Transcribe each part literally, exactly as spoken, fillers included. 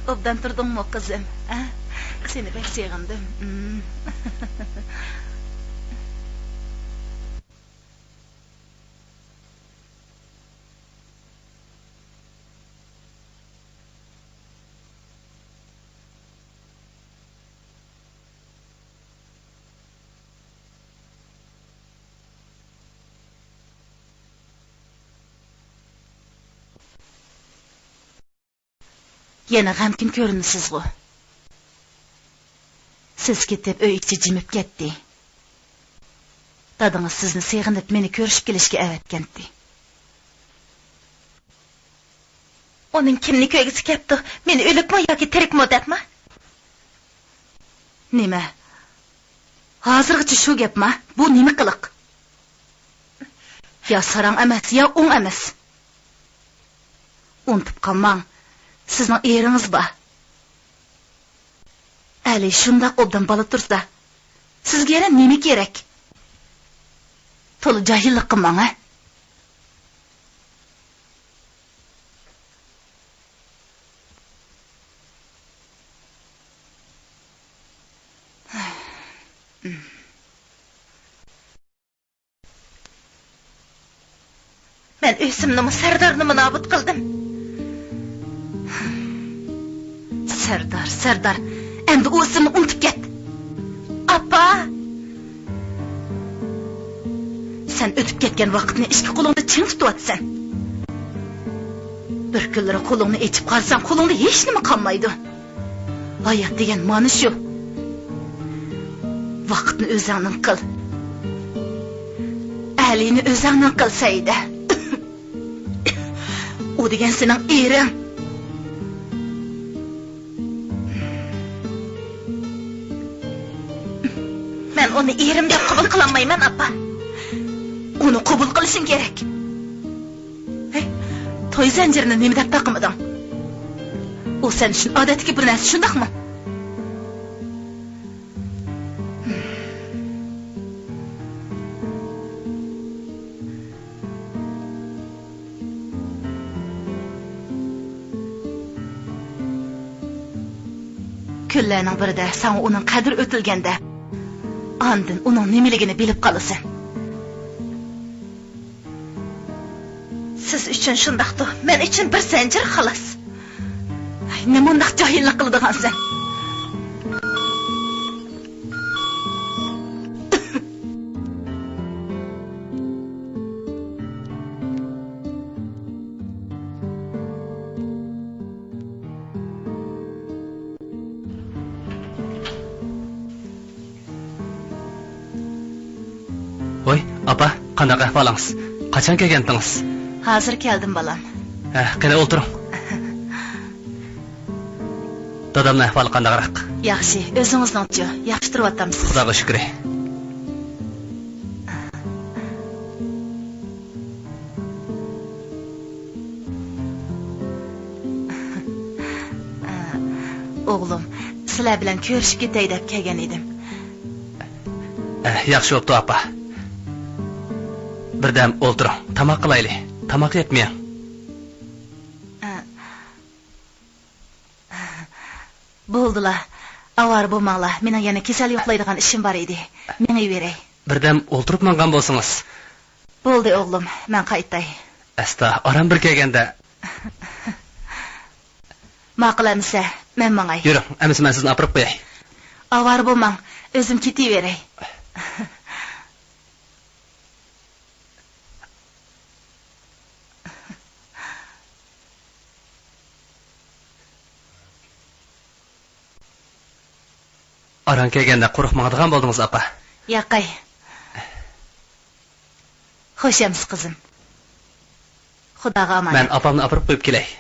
ئوبدان تۇردۇڭمۇ، قىزىم؟ ھە؟ سېنى بەك سېغىندىم. يەنە غەمكىن كۆرۈنىسىزغۇ؟ سىز كېتىپ، ئۆي ئىچى جىمىپ كەتتى. دادىڭىز سىزنى سېغىنىپ، مېنى كۆرۈشۈپ كېلىشكە ئەۋەتكەنتى. ئۇنىڭ كىمنى كۆرگۈسى كەپتۇ؟ مېنى ئۆلۈكمۇ ياكى تىرىكمۇ دەپمۇ؟ نېمە؟ ھازىرغىچە شۇ گەپما؟ بۇ نېمە قىلىق؟ يا ساراڭ ئەمەس، يا ئوڭ ئەمەس. ئۇنتۇپ قالماڭ، سىزنىڭ ئېرىڭىز بار. ئەلى شۇنداق ئوبدان بالا تۇرسا، سىزگە يەنە نېمە كېرەك؟ تولا جاھىللىق قىلماڭ، ھە؟ مەن ئۆزۈمنىمۇ، سەردارنىمۇ نابۇت قىلدىم. سەردار، سەردار، ئەمدى ئۇ ئىسىمنى ئۇنتۇپ كەت. ئاپا! سەن ئۆتۈپ كەتكەن ۋاقىتنى ئىككى قولۇڭدا چىڭ تۇتۇۋاتىسەن. بىر كۈنلىرى قولۇڭنى ئېچىپ قارىساڭ، قولۇڭدا ھېچنېمە قالمايدۇ. ھايات دېگەن مانا شۇ. ۋاقىتنى ئۆزۈڭنىڭ قىل. ئەلىنى ئۆزۈڭنىڭ قىل، سەئىدە. ئۇ دېگەن سېنىڭ ئېرىڭ. مەن ئۇنى ئېرىم دەپ قوبۇل قىلالمايمەن، ئاپا. ئۇنى قوبۇل قىلىشىڭ كېرەك. ھەي، توي زەنجىرىنى نېمە دەپ تاقىمىدىڭ؟ ئۇ سەن ئۈچۈن ئادەتتىكى بىر نەرسە، شۇنداقمۇ؟ كۈنلەرنىڭ بىرىدە ساڭا ئۇنىڭ قەدرى ئۆتۈلگەندە، ئاندىن ئۇنىڭ نېمىلىكىنى بىلىپ قالىسەن. سىز ئۈچۈن شۇنداقتۇ، مەن ئۈچۈن بىر زەنجىر، خالاس. ئاي، نېمانداق جاھىللىق قىلىدىغانسەن؟ ۋوي، ئاپا، قانداق ئەھۋالىڭىز؟ قاچان كەلگەنتىڭىز؟ ھازىر كەلدىم، بالام. ھە، قېنى ئولتۇرۇڭ. دادامنىڭ ئەھۋالى قانداقراق؟ ياخشى، ئۆزىڭىزنىڭچۇ؟ ياخشى تۇرۇۋاتامسىز؟ خۇداغا شۈكرى. ئوغلۇم، سىلەر بىلەن كۆرۈشۈپ كېتەي دەپ كەلگەن ئىدىم. ئە، ياخشى بوپتۇ، ئاپا. بىردەم ئولتۇرۇڭ، تاماق قىلايلى. تاماق يەپ مېڭىڭ. ئە، بولدىلا، ئاۋارە بولماڭلار، مېنىڭ يەنە كېسەل يوقلايدىغان ئىشىم بار ئىدى. مېڭىۋېرەي. بىردەم ئولتۇرۇپ ماڭغان بولسىڭىز. بولدى ئوغلۇم، مەن قايتاي. ئەستا، ئاران بىر كەلگەندە. ماقۇل ئەمىسە، مەن ماڭاي. يۈرۈڭ، ئەمىسە مەن سىزنى ئاپىرىپ قوياي. ئاۋارە بولماڭ، ئۆزۈم كېتىۋېرەي. ئاران كەلگەندە قۇرۇق ماڭىدىغان بولدىڭىز، ئاپا. ياقەي. خوش ئەمىسە، قىزىم. خۇداغا ئامانەت. مەن ئاپامنى ئاپىرىپ قويۇپ كېلەي.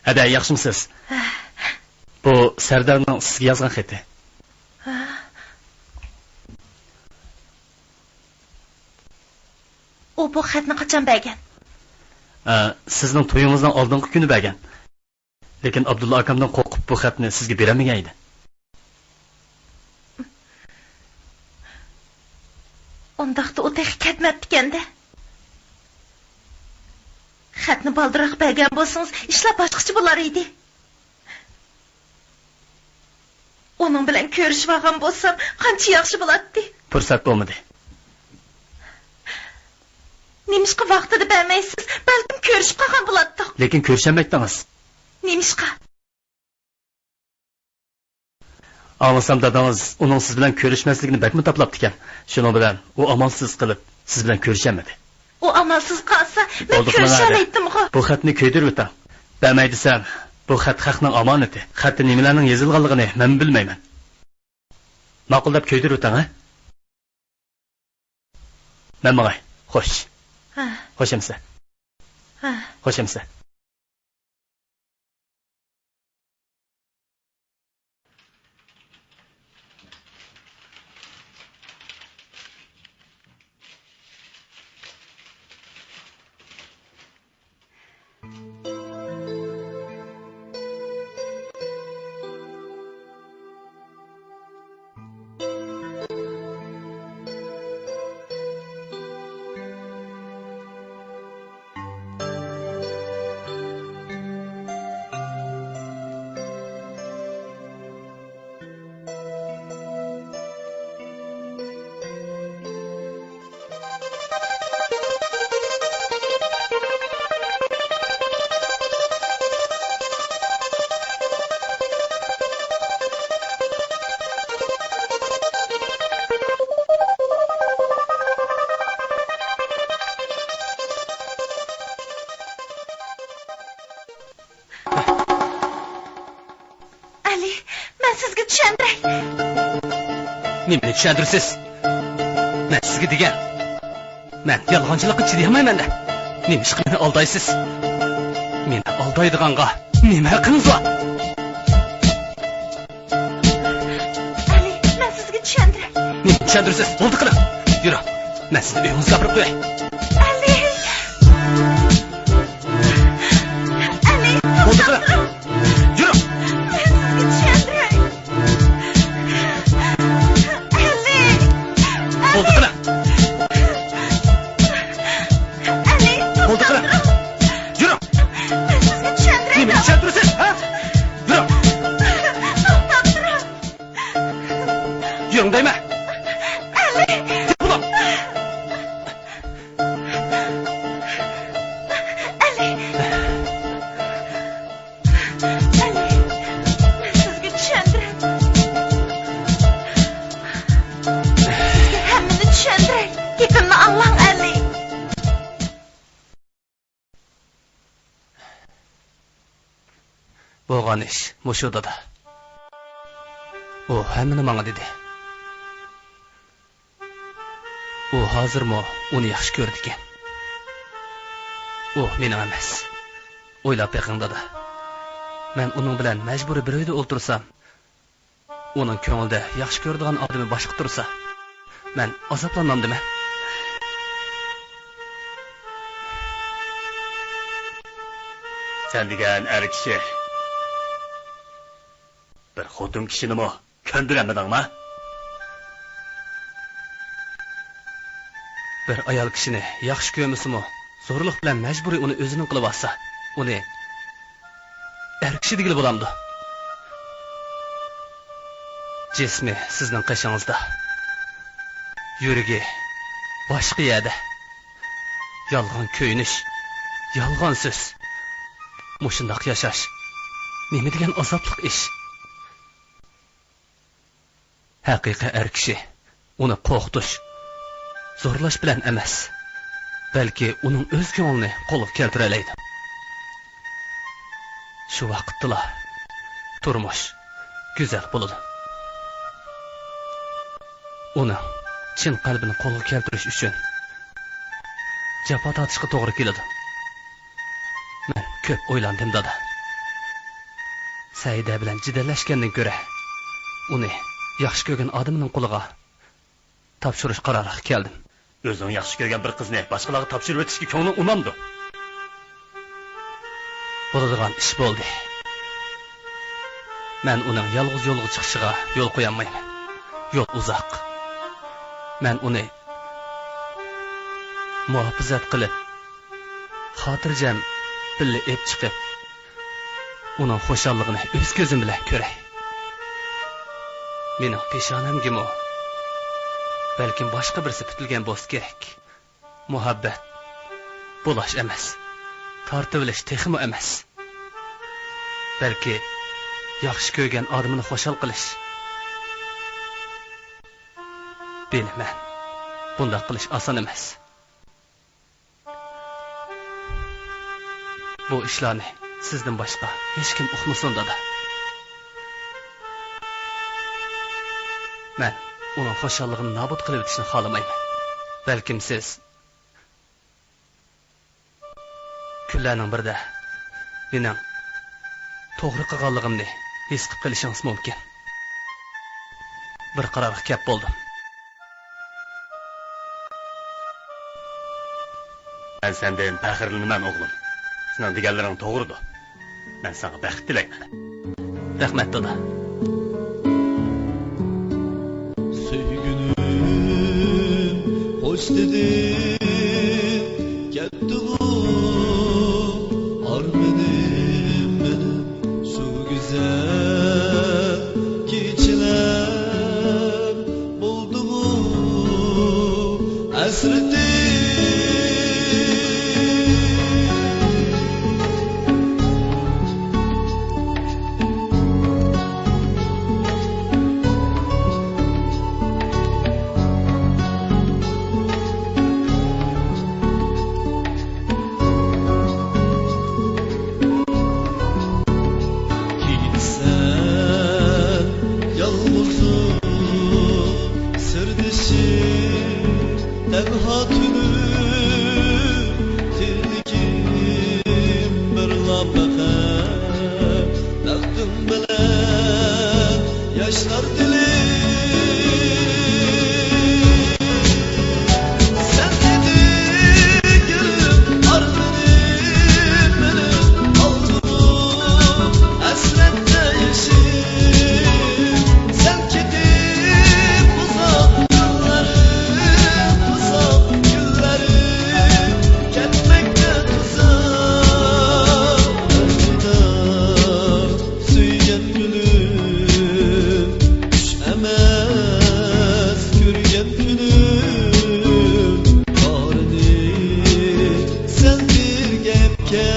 ھەدە، ياخشىمسىز؟ بۇ سەردارنىڭ سىزگە يازغان خېتى. ھە؟ ئۇ بۇ خەتنى قاچان بەرگەن؟ ئە، سىزنىڭ تويىڭىزنىڭ ئالدىنقى كۈنى بەرگەن. لېكىن ئابدۇللا ئاكامدىن قورقۇپ بۇ خەتنى سىزگە بېرەلمىگەن ئىدى. ئۇنداقتا ئۇ تېخى كەتمەپتىكەن-دە. خەتنى بالدۇرراق بەرگەن بولسىڭىز، ئىشلار باشقىچە بولار ئىدى. ئۇنىڭ بىلەن كۆرۈشۈۋالغان بولسام، قانچە ياخشى بولاتتى. پۇرسەت بولمىدى. نېمىشقا ۋاقتىدا بەرمەيسىز؟ بەلكىم كۆرۈشۈپ قالغان بولاتتۇق. لېكىن كۆرۈشەلمەيتتىڭىز. نېمىشقا؟ ئاڭلىسام، دادىڭىز ئۇنىڭ سىز بىلەن كۆرۈشمەسلىكىنى بەكمۇ تاپىلاپتىكەن. شۇنىڭ بىلەن ئۇ ئامالسىز قېلىپ، سىز بىلەن كۆرۈشەلمىدى. ئۇ ئامالسىز قالسا، مەن بولدى، قىلىڭ ئەدە. كۆرۈشەلەيتتىمغۇ. بۇ خەتنى كۆيدۈرۈۋېتىڭ. بەرمەي دېسەم، بۇ خەت خەقنىڭ ئامانىتى. خەتتە نېمىلەرنىڭ يېزىلغانلىقىنى مەنمۇ بىلمەيمەن. ماقۇل دەپ كۆيدۈرۈۋېتىڭ، ھە؟ مەن ماڭاي. خوش. ھە. خوش ئەمىسە. ھە. خوش ئەمىسە. ئەلى، مەن سىزگە چۈشەندۈرەي. نېمىنى چۈشەندۈرىسىز؟ مەن سىزگە دېگەن، مەن يالغانچىلىققا چىدىيالمايمەن-دە. نېمىشقا مېنى ئالدايسىز؟ مېنى ئالدايدىغانغا نېمە ھەققىڭىز بار؟ ئەلى، مەن سىزگە چۈشەندۈرەي. نېمە چۈشەندۈرىسىز؟ بولدى قىلىڭ. يۈرۈڭ. مەن سىزنى ئۆيىڭىزگە ئاپىرىپ قوياي. ئەلى. ئەلى، بولدى قىلىڭ. توختاپ تۇرۇڭ. يۈرۈڭ. مەن سىزگە چۈشەندۈرەي. ئەلى. بولدى قىلىڭ. ئەلى، بولدى قىلىڭ. توختاپ تۇرۇڭ. يۈرۈڭ. مەن سىزگە چۈشەندۈرەي. نېمىنى چۈشەندۈرىسىز، ھە؟ يۈرۈڭ. توختاپ تۇرۇڭ. يۈرۈڭ دەيمەن. ئەلى! بولۇڭ. ئەلى! ئەلى! مەن سىزگە چۈشەندۈرەي. سىزگە ھەممىنى چۈشەندۈرەي. گېپىمنى ئاڭلاڭ، ئەلى! بولغان ئىش مۇشۇ، دادا. ئۇ ھەممىنى ماڭا دېدى. ئۇ ھازىرمۇ ئۇنى ياخشى كۆرىدىكەن. ئۇ مېنىڭ ئەمەس. ئويلاپ بېقىڭ، دادا. مەن ئۇنىڭ بىلەن مەجبۇرىي بىر ئۆيدە ئولتۇرسام، ئۇنىڭ كۆڭلىدە ياخشى كۆرىدىغان ئادىمى باشقا تۇرسا، مەن ئازابلانمامدىمەن؟ سەن دېگەن ئەر كىشى بىر خوتۇن كىشىنىمۇ كۆندۈرەلمىدىڭما؟ بىر ئايال كىشىنى ياخشى كۆرمىسىمۇ، زورلۇق بىلەن مەجبۇرىي ئۇنى ئۆزىنىڭ قىلىۋالسا، ئۇنى ئەر كىشى دېگىلى بولامدۇ؟ جىسمى سىزنىڭ قېشىڭىزدا، يۈرىكى باشقا يەردە. يالغان كۆيۈنۈش، يالغان سۆز. مۇشۇنداق ياشاش نېمە دېگەن ئازابلىق ئىش! ھەقىقىي ئەر كىشى ئۇنى قورقۇتۇش، زورلاش بىلەن ئەمەس، بەلكى ئۇنىڭ ئۆز كۆڭلىنى قولغا كەلتۈرەلەيدۇ. شۇ ۋاقىتتىلا تۇرمۇش گۈزەل بولىدۇ. ئۇنىڭ چىن قەلبىنى قولغا كەلتۈرۈش ئۈچۈن جاپا تارتىشقا توغرا كېلىدۇ. مەن كۆپ ئويلاندىم، دادا. سەئىدە بىلەن جېدەللەشكەندىن كۆرە، ئۇنى ياخشى كۆرگەن ئادىمىنىڭ قولىغا تاپشۇرۇش قارارىغا كەلدىم. ئۆزۈڭ ياخشى كۆرگەن بىر قىزنى باشقىلارغا تاپشۇرۇۋېتىشكە كۆڭلۈڭ ئۇنامدۇ؟ بولىدىغان ئىش بولدى. مەن ئۇنىڭ يالغۇز يولغا چىقىشىغا يول قويالمايمەن. يول ئۇزاق. مەن ئۇنى مۇھاپىزەت قىلىپ، خاتىرجەم بىللە ئېلىپ چىقىپ، ئۇنىڭ خۇشاللىقىنى ئۆز كۆزۈم بىلەن كۆرەي. مېنىڭ پېشانەمگىمۇ بەلكىم باشقا بىرسى پۈتۈلگەن بولسا كېرەك. مۇھەببەت بۇلاش ئەمەس، تارتىۋېلىش تېخىمۇ ئەمەس. بەلكى ياخشى كۆرگەن ئادىمىنى خۇشال قىلىش. بىلىمەن، بۇنداق قىلىش ئاسان ئەمەس. بۇ ئىشلارنى سىزدىن باشقا ھېچكىم ئۇقمىسۇن، دادا. مەن ئۇنىڭ خۇشاللىقىنى نابۇت قىلىۋېتىشنى خالىمايمەن. بەلكىم سىز كۈنلەرنىڭ بىرىدە مېنىڭ توغرا قىلغانلىقىمنى ھېس قىلىپ قېلىشىڭىز مۇمكىن. بىر قارارغا كەپ بولدۇم. مەن سەندىن پەخىرلىنىمەن، ئوغلۇم. سېنىڭ دېگەنلىرىڭ توغرىدۇر. مەن ساڭا بەخت تىلەيمەن. رەھمەت، دادا. سۆيگۈنۈم خوش دېدىم، كەتتىغۇ ئارمىنىم مېنىڭ. شۇ گۈزەل كېچىلەر بولدىغۇ ھەسرىتىم. كېتىسەن يالغۇزۇم سىردىشىم، تەنھا تۈنۈم، تىلىكىم بىرلا پەقەت بەختىڭ بىلەن ياشنار دىلىم. سەن ئىدىڭ ئارمىنىم مېنىڭ، ئالتۇنۇم ھەسرەتتە يېشىم. سەن كېتىپ ئۇزاق يىللارىم، ئۇزاق كۈنلەرىم كەتمەكتە تۇزاق. ئەلۋىدا، سۆيگەن گۈلۈم، چۈش ئەمەس كۆرگەن كۈنۈم. بارىنى سەن بىر گەپكە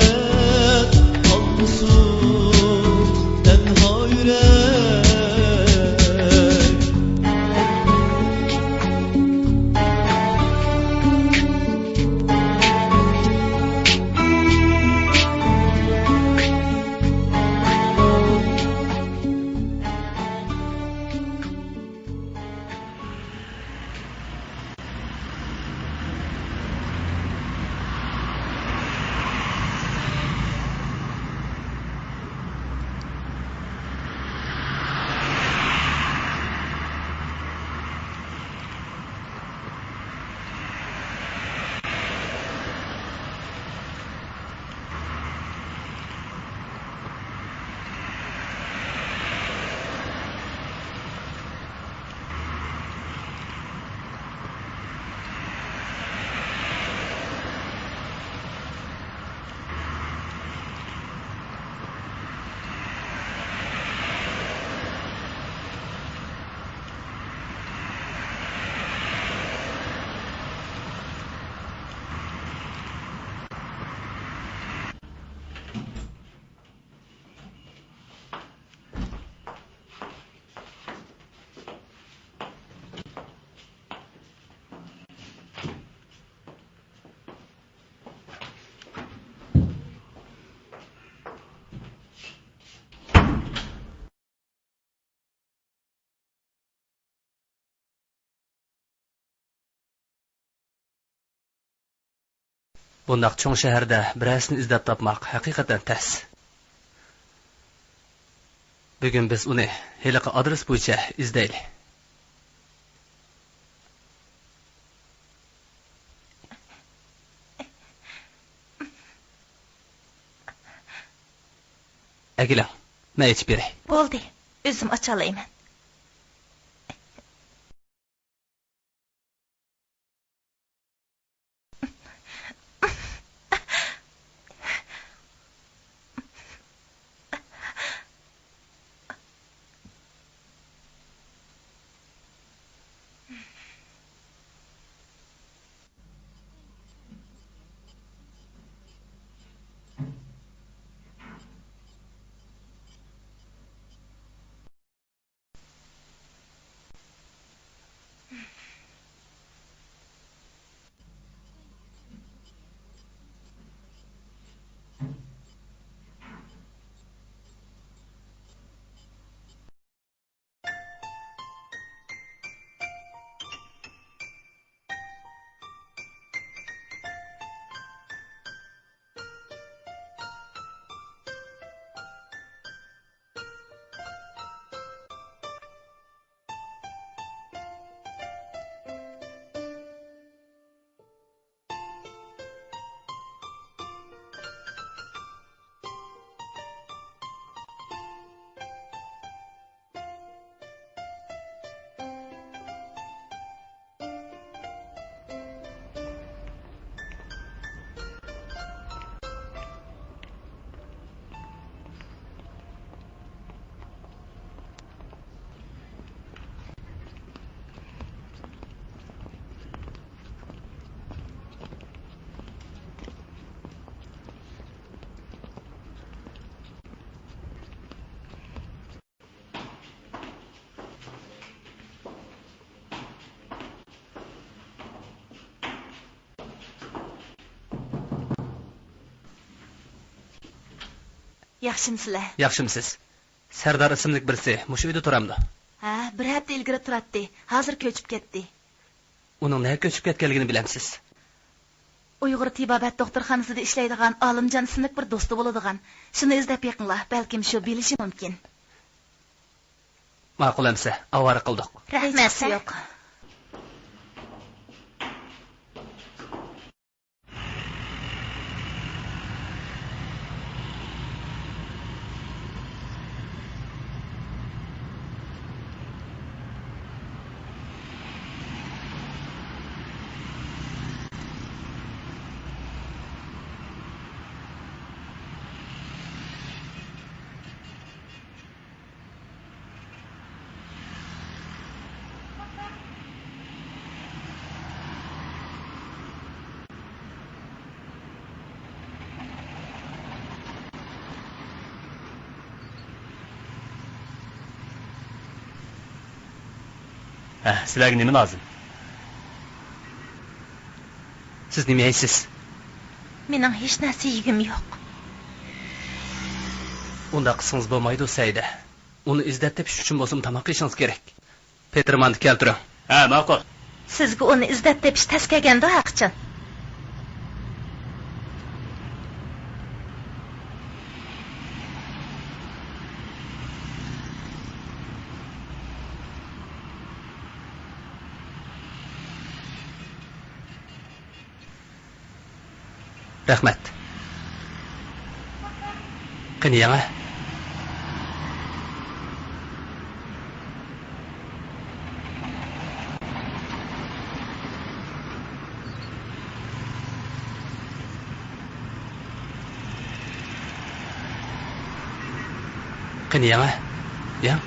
ئالمىسۇن تەنھا يۈرەك. بۇنداق چوڭ شەھەردە بىرەرسىنى ئىزدەپ تاپماق ھەقىقەتەن تەس. بۈگۈن بىز ئۇنى ھېلىقى ئادرېس بويىچە ئىزدەيلى. ئەكېلىڭ، مەن ئېچىپ بېرەي. بولدى، ئۆزۈم ئاچالايمەن. ياخشىمۇسىلەر؟ ياخشىمۇسىز؟ سەردار ئىسىملىك بىرسى مۇشۇ ئۆيدە تۇرامدۇ؟ ھە، بىر ھەپتە ئىلگىرى تۇراتتى. ھازىر كۆچۈپ كەتتى. ئۇنىڭ نەگە كۆچۈپ كەتكەنلىكىنى بىلەمسىز؟ ئۇيغۇر تېبابەت دوختۇرخانىسىدا ئىشلەيدىغان ئالىمجان ئىسىملىك بىر دوستى بولىدىغان. شۇنى ئىزدەپ بېقىڭلار، بەلكىم شۇ بىلىشى مۇمكىن. ماقۇل ئەمسە، ئاۋارە قىلدۇق. رەھمەت. ھېچقىسى يوق. ھە، سىلەرگە نېمە لازىم؟ سىز نېمە يەيسىز؟ مېنىڭ ھېچ نەرسە يېگۈم يوق. ئۇنداق قىلسىڭىز بولمايدۇ، سەئىدە. ئۇنى ئىزدەپ تېپىش ئۈچۈن بولسىمۇ تاماق يېيىشىڭىز كېرەك. پېتىرماننى كەلتۈرۈڭ. ھە، ماقۇل. سىزگە ئۇنى ئىزدەپ تېپىش تەس كەلگەندۇ ھەقىچان؟ رەھمەت. قېنى يەڭە. قېنى يەڭە. يەڭ.